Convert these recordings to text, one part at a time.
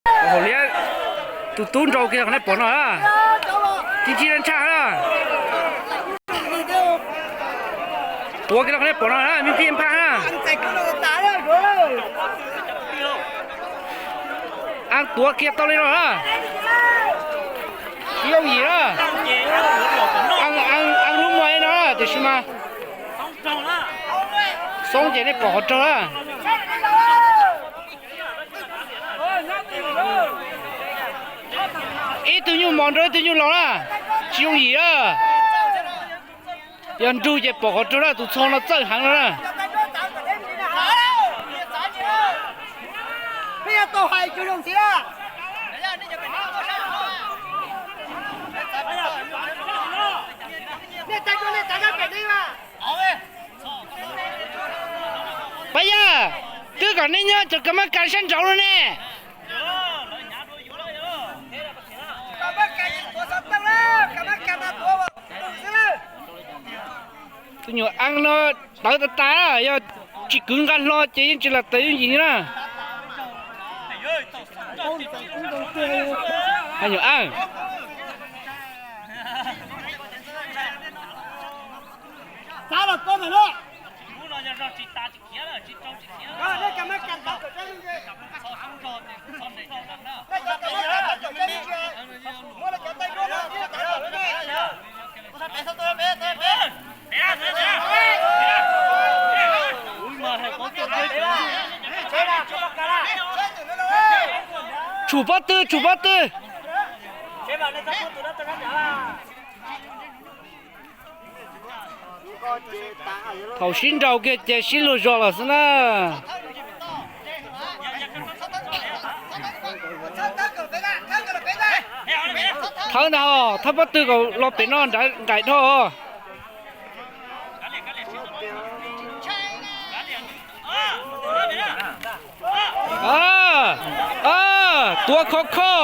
Hauv liab, tus tub nrau kiag qhov nej pom no na. Ci ci ntshaj na. Tuav kiag qhov nej pom no na, me phij nphaj na. Ab, tuav kiag tau li no na. Tsis yooj yim na. Ab, lub muag no tiam sis mas xoob ces nej pom qhov raug na. Ib tug nyuj mos nrau ib tug nyuj laus na, tsis yooj yim na. Yog nrug ces pom qhov raug na, tus txog no txawj heev no na. Pab Yaj, twb kom nej nyob cov kas mab kas sab nraud no ne. Tus nyuam eeb no tawv tas tas, yog tsis kwv nqa hlo ces yeej tsis lam tawv yooj yim na. Nyuam eeb. Tshum pob tw, tshum pob tw. Thaum sib nraus kiag ces sib luag zos lawm xwb na. Thawb ntag, thawb pob tw kom los pem no nrad nqaim dhau. Tuav khov kho,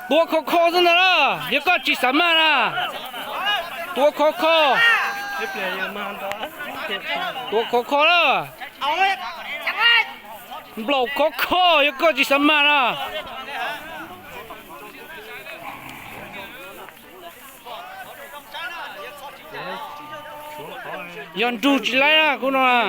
tuav khov kho xwb ntag na, yog koj tsis xav mag na. Tuav khov kho, tuav khov kho na, nplaum khov kho yog koj tsis xav mag na. Yog nrug tsis laib na kuv no na.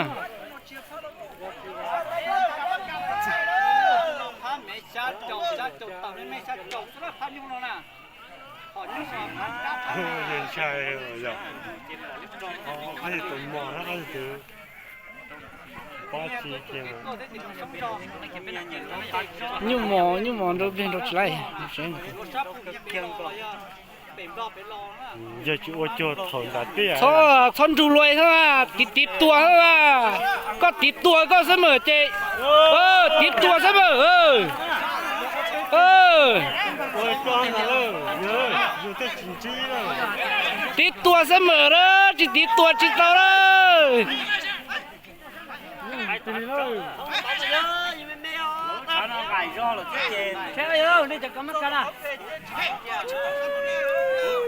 Nyuj mos, nyuj mos nrau npliag nrau tsis laib. Yog tsis ua cuag thaum nram teb. Txhob nrug luas xwb, tiv tiv tua xwb. Koj tiv tua koj xwb mas ces, tiv tua xwb mas. Tiv tua xwb mas na, tsis tiv tua tsis tau na.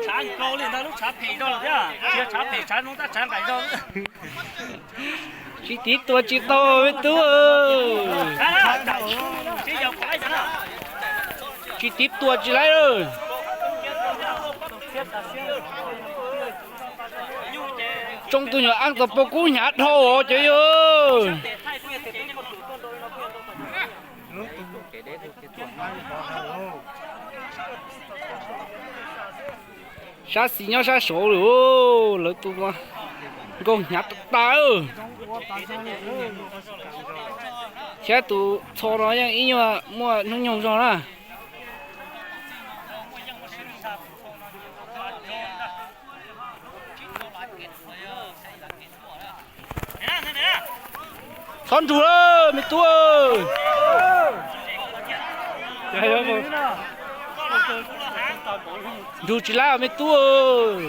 Tshav nkaus li ntag, lub tshav phem zog lawm thiab, tsis yog tshav phem, tshav zoo tab tshav nqaim zog. Tsis tiv tua tsis tau me tub. Tsis tiv tua tsis laib. Tsoo tus nyuam eeb tau pom kub hnyav dhau cov yawg. Sab xis nyob sab saud lawm, lawv tus nkauj hnyav tas tas. Thiab tus txho no yeej ib nyuag muaj hnub nyoog zog na. Txhob nrug lawm me tub. Nrug tsis laib me tub.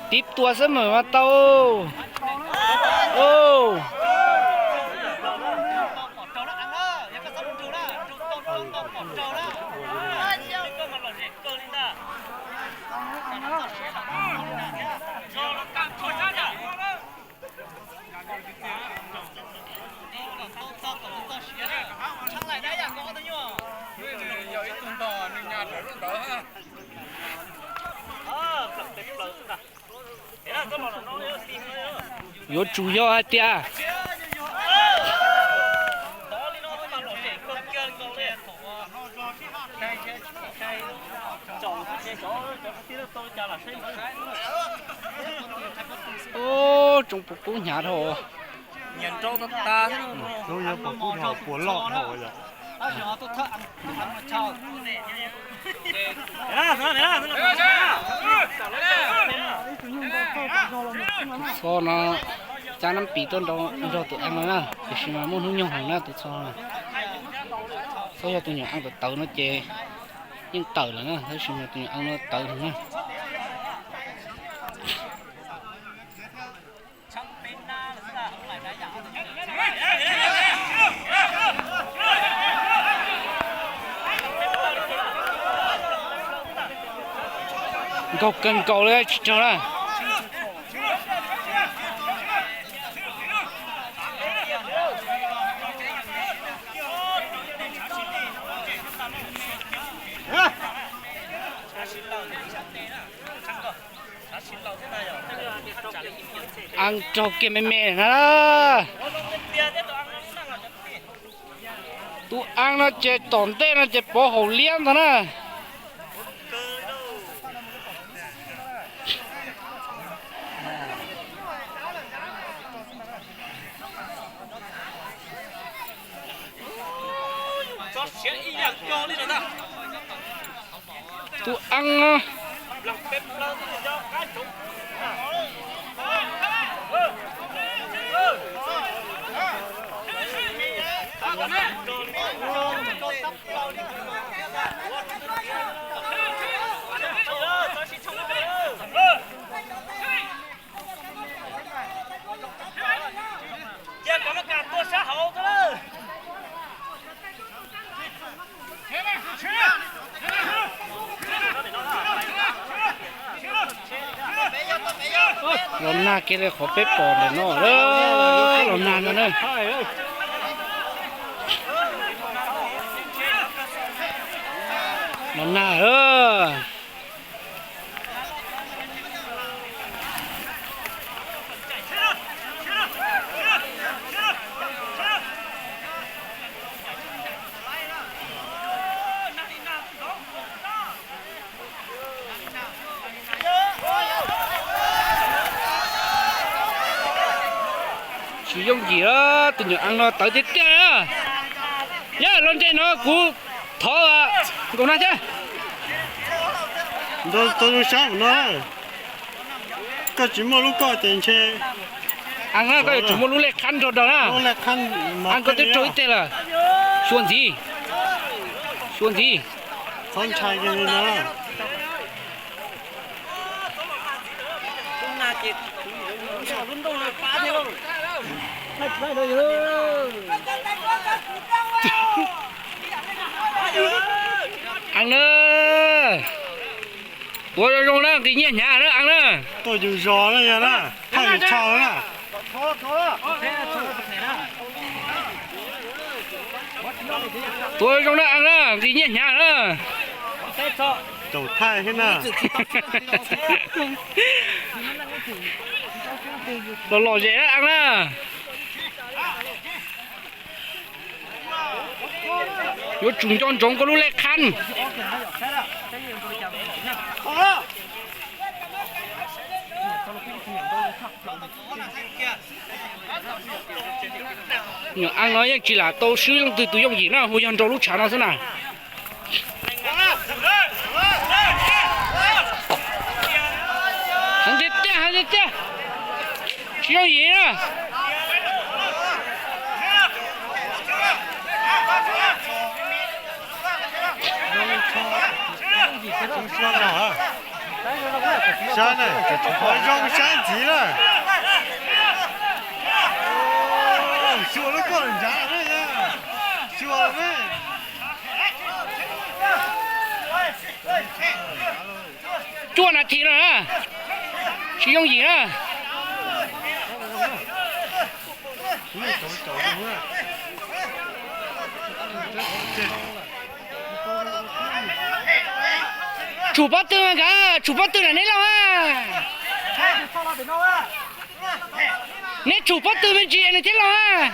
Tiv tua xwb mas mas tau. Yuav tsum yog hais tias tsoom puas kub hnyav dhau. Lub yuav puas kub dhau puas loj dhau yom. Txhob no, cab nab pis tuaj nrog tus eeb no na, tiam sis mas muaj hnub nyoog heev na tus txhob. Txhob yog tus nyuam eeb tawv tawv no ces yeej tawm lawm na, tab sis mas tus nyuam eeb no tawv heev na. Nkaug kawg nkaus li tsis raug na. Eeb raug kiag me me na. Tus eeb no ces tom ntej no ces pov haum liab ntag na. Tus eeb no. Los nag kiag li qhov peb pom ntawm no, los nag no na. Los nag. Tsis yooj yim, tus nyuam eeb no tawv tiag tiag na. Yog los ntseg no kuv thov nkaus na thiab. Nrog tau lub sab no, koj tsis muaj lub koj ces ntshe. Eeb na, koj yuav tsum muaj lub lej qhab nrog daws na. Eeb, koj twb raug ib teg lawm. Xyuas ntxiv, xyuas ntxiv. Txhob ntshai kiag li na. Eeb na, ua zoo zoo na, nqis nyiaj hnyav na Eeb na. Tuaj yus zos na yog na, thaj yus tshau na. Tua zoo na Eeb na, nqis nyiaj hnyav na. Caum thaij thiab na. Los lom zem na Eeb na. Yuav tsum nco ntsoov koj lub lej qhab. Nyuam Eeb no yeej tsis lam tau swb leej twg tus yooj yim na, hu yog nrau lub tshav no xwb na. Heev tiag tiag, heev tiag tiag. Tsis yooj yim na. Sab na, qhov zoo sab ntxiv na. Xyuas lub koj ntsav na, xyuas na. Cuaj nas this no na, tsis yooj yim na. Tsum pob tw mas nkav, tsum pob tw na neb lauj a. Neb tshum pob tw me ntsis nws thiaj los.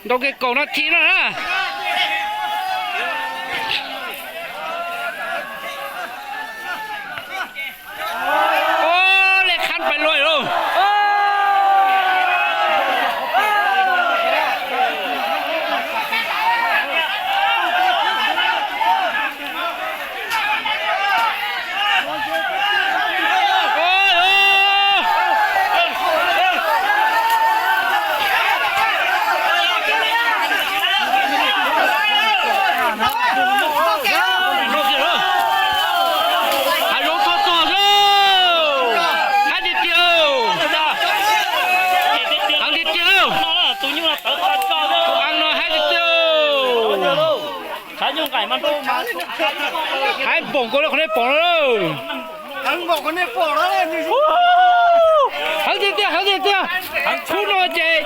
Ntaus kiag kaum nas this no na. Ua le khab pais luaj lauj. Hav zoov tuaj txog, haib tiag tiag, heev tiag tiag, tus nyuj no haib tiag tiag, haib npaum nkaus li qhov nej pom no. Heev tiag tiag, heev tiag tiag, khub no ces